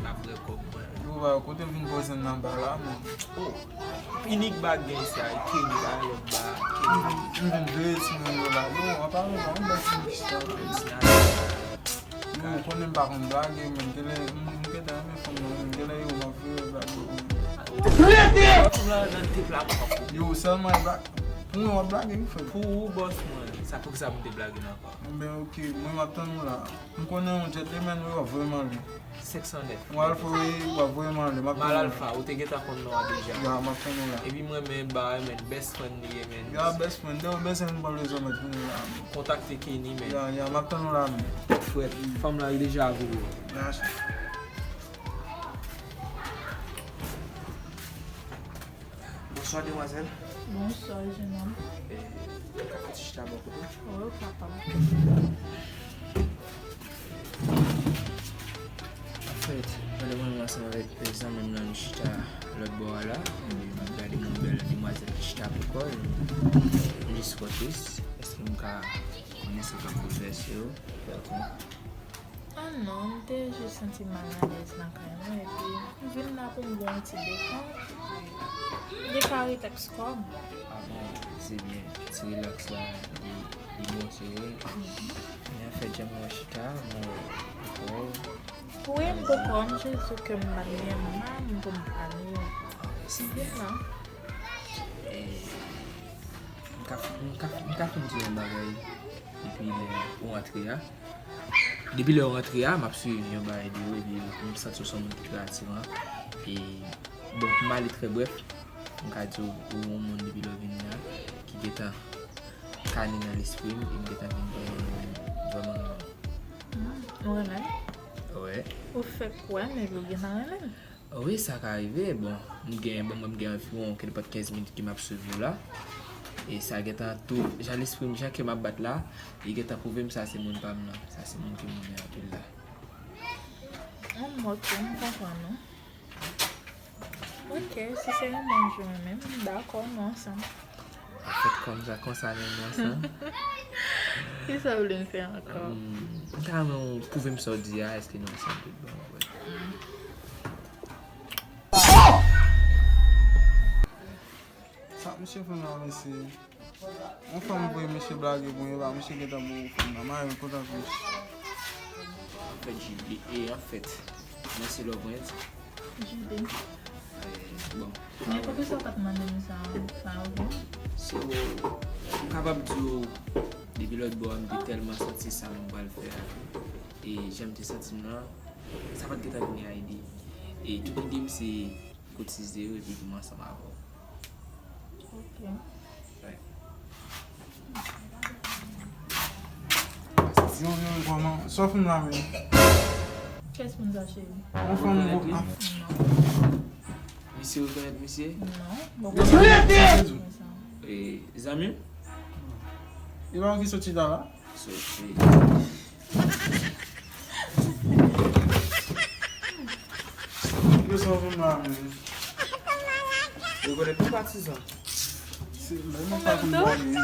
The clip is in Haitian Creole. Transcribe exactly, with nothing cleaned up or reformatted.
Apre kòb mwen. Yo, ba, kote w vin poze m nan ba la, men. Oh, inik ba gen sa, e Kenny, ba lòt ba, Kenny. M vin, m vin veye timoun yo la. Yo, an palan, ba, m ba timoun ki sa. Yo, ou konnen m pa konn blage, men, genlè, m, m gentan renmen fanm nan, men, genlè yo, m ap veye blage, men. Fanm la nan tèt la, m ap. Yo, sèlman e bla-, pou mwen, w ap blage, wi, frè. Pou ou, bòs mwen, sa poukisa m te blage nan kò. Enben, oke, mwen, m ap tann ou la. M konnen yon gentleman wi, w ap voye m anlè. Senk san nèf. W al voye, w ap voye m anlè. M ap tann ou la. Mal Alpha, ou te gentan konn non an deja. Ya, m ap tann ou la. Epi mwen, men, ba, men, best friend li ye, men. Ya, best friend. Depi w bezwen m, pa bezwen mèt vini la. Kontakte Kenny, men. Ya, ya, m ap tann ou la, men. Frè, fanm la, li deja avou ou. Ya, chè. Bonswa, demwazèl. Bonswa, jenòm. E, nou ka fè ti chita bò kote? Wi, ou kapab. Anfèt, pandan mwen menm ansanm avèk zanmi m nan, nou chita lòt bò a la, epi m ap gade yon bèl demwazèl ki chita pou kò l, m jis fò tris. Èske m ka konnen sa k ap boulvèse w? Pèkon. Ah non, m te jis santi m malalèz nan kay mwen, epi m vin la pou m ba w yon ti detan. Li ka ritèks kò m. Ah bon, se byen. Ti rilaks la, li, li bon, se vre. Men anfèt, jan m wè w chita, m wè w poko. Wi, m poko, m jis di w ke m pa t gen manm pou m pale. Ah, se byen. Vin la. Eh, m ka, m ka, m ka fin di yon bagay depi lè ou antre a. Depi lè w rantre a, m ap swiv yon bagay de ou, epi m santi w se yon moun ki trè atiran. E, bon, pou m ale trè brèf, m ka di w, ou yon moun depi lè w vin la, ki gentan kane nan lespri m, e m gentan vin vrèman, vrèman renmen w. Hmm, ou renmen m? Wè. Ou fèk kwè m, epi ou gentan renmen m. Wi, sa ka rive. Bon, m gen, bon, mwen, m gen anviwon kenpòt kenz minit ke m ap swiv ou la. E sa gentan tou, jan lespri m, jan kè m ap bat la, li gentan pwouve m sa se moun pa m nan. Sa se moun ke m renmen anpil la. Hmm, ok, m konprann ou. Ok, si se yon moun ou renmen, m dakò, nou ansanm. Anfèt, kòm sa, konsa menm nou ansanm. Kisa w vle m fè ankò? Hmm, m ta renmen w pwouve m sa w di a, èske nou ansanm tout bon vre? Sa misye fè la, mesye. Yon fanm voye misye blage pou yon ba, misye gentan mouye fanm nan. Mwen kontan pou misye. Anfèt, J D, e, anfèt, mwen se Love Rent. J D. Eh, bon. Men poukisa w pa t mande m sa, sa avan? So, m kapab di w, depi lòt bò a, m te tèlman santi sa m pral fè a. E jan m te santi m nan, sa pa t gentan vini a ide. E tout ide m se kotize yo epi pou m ansanm avè w. Ok. Wi. Yo, yo, kòman? Sa w fè m la menm? Kiyès moun sa, cheri? Yon fanm gwo. Non. Misye rekonèt misye? Non. Bon, e, zanmi m? E pa ou ki sot chita la? Soti. Yo, sa w vin la menm? Yo konnen tout patizan. Se menm pa konn pale, yo.